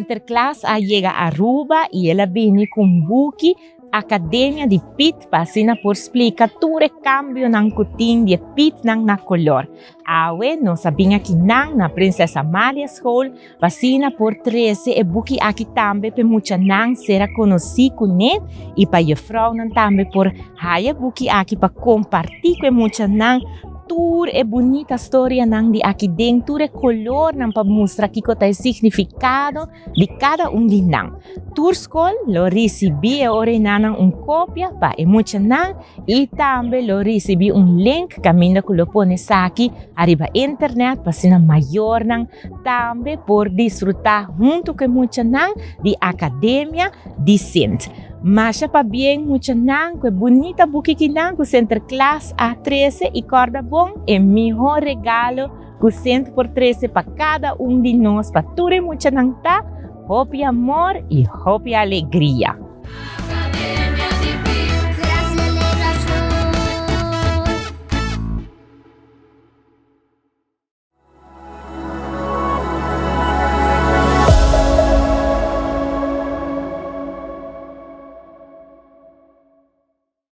Sinterklaas a yega Aruba y el a bini cu un buki Academia di Piet pa asina por splica tur e cambionan cu tin di e Pietnan na color. Awe nos a bin akinan na Prinses Amalia School pa asina por trece e buki aki tambe p'e muchanan sera conoci cune y pa juffrouwnan tambe por haya e buki aki pa comparti cu e muchanan tur e bunita storianan di aki den, tur e colornan pa mustra kico ta e significado di cada un di nan. Tur scol lo ricibi e ora enanan un copia pa e muchanan y tambe lo ricibi un link caminda cu lo pone esaki ariba internet pa asina mayornan tambe por disfruta hunto cu e muchanan di Academia di Sint. Masha pabien muchanan cu e bunita buki kinan cu Sinterklaas a trece y corda bon e miho regalo cu Sint por trece pa cada un di nos pa tur e muchanan ta hopi amor y hopi alegria.